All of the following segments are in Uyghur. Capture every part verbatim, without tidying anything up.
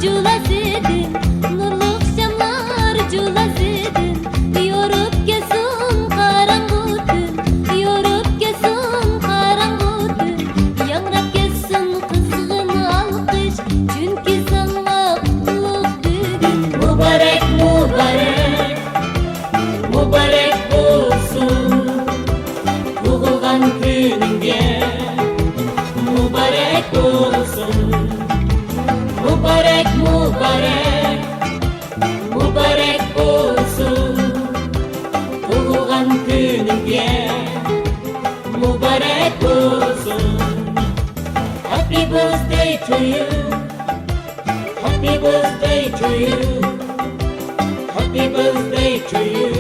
جۇلاسىدىن، نۇرلۇق شاملار جۇلاسىدىن، يورۇپ كەتسۇن قاراڭغۇ تۈن، يورۇپ كەتسۇن قاراڭغۇ تۈن، ياڭراپ كەتسۇن قىزغىن ئالقىش، چۈنكى ساڭا قۇتلۇق بۈگۈن. مۇبارەك، مۇبارەك، مۇبارەك بولسۇن تۇغۇلغان كۈنۈڭگە. مۇبارەك بولسۇن، مۇبارەك، مۇبارەك، مۇبارەك بولسۇن تۇغۇلغان كۈنۈڭگە. مۇبارەك بولسۇن. Happy birthday to you. Happy birthday to you. Happy birthday to you.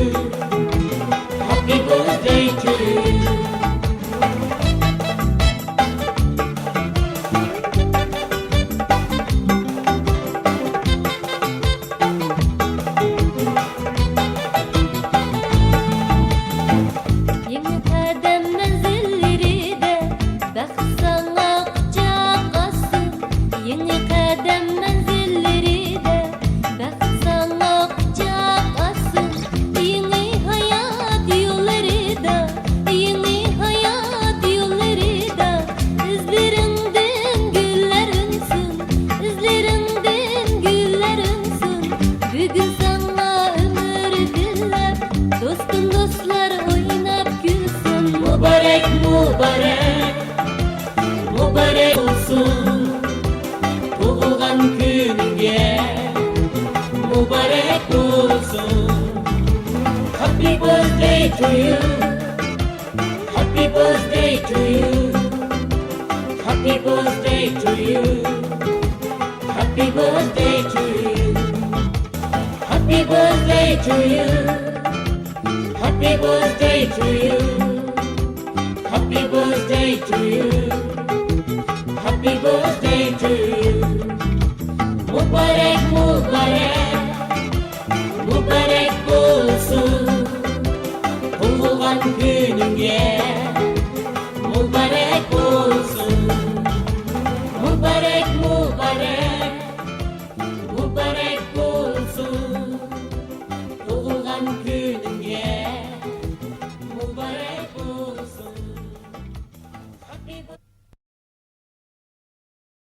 Happy birthday to you. يېڭى قەدەم مەنزىللىرىدە بەخت ساڭا قۇچاق ئاچسۇن. يېڭى قەدەم مەنزىللىرىدە بەخت ساڭا قۇچاق ئاچسۇن. يېڭى ھايات يوللىرىدا، يېڭى ھايات يوللىرىدا ئىزلىرىڭدىن گۈللەر ئۈنسۇن، ئىزلىرىڭدىن گۈللەر ئۈنسۇن. بۈگۈن ساڭا ئۆمۈر تىلەپ، دوستۇم دوستلار ئويناپ كۈلسۇن. مۇبارەك، مۇبارەك، مۇبارەك بولسۇن تۇغۇلغان كۈنۈڭگە. مۇبارەك بولسۇن. Happy birthday to you. Happy birthday to you. Happy birthday to you. Happy birthday to you. Happy birthday to you. Happy birthday to you. Happy birthday to you. Happy birthday to you. مۇبارەك، مۇبارەك، مۇبارەك بولسۇن تۇغۇلغان كۈنۈڭگە.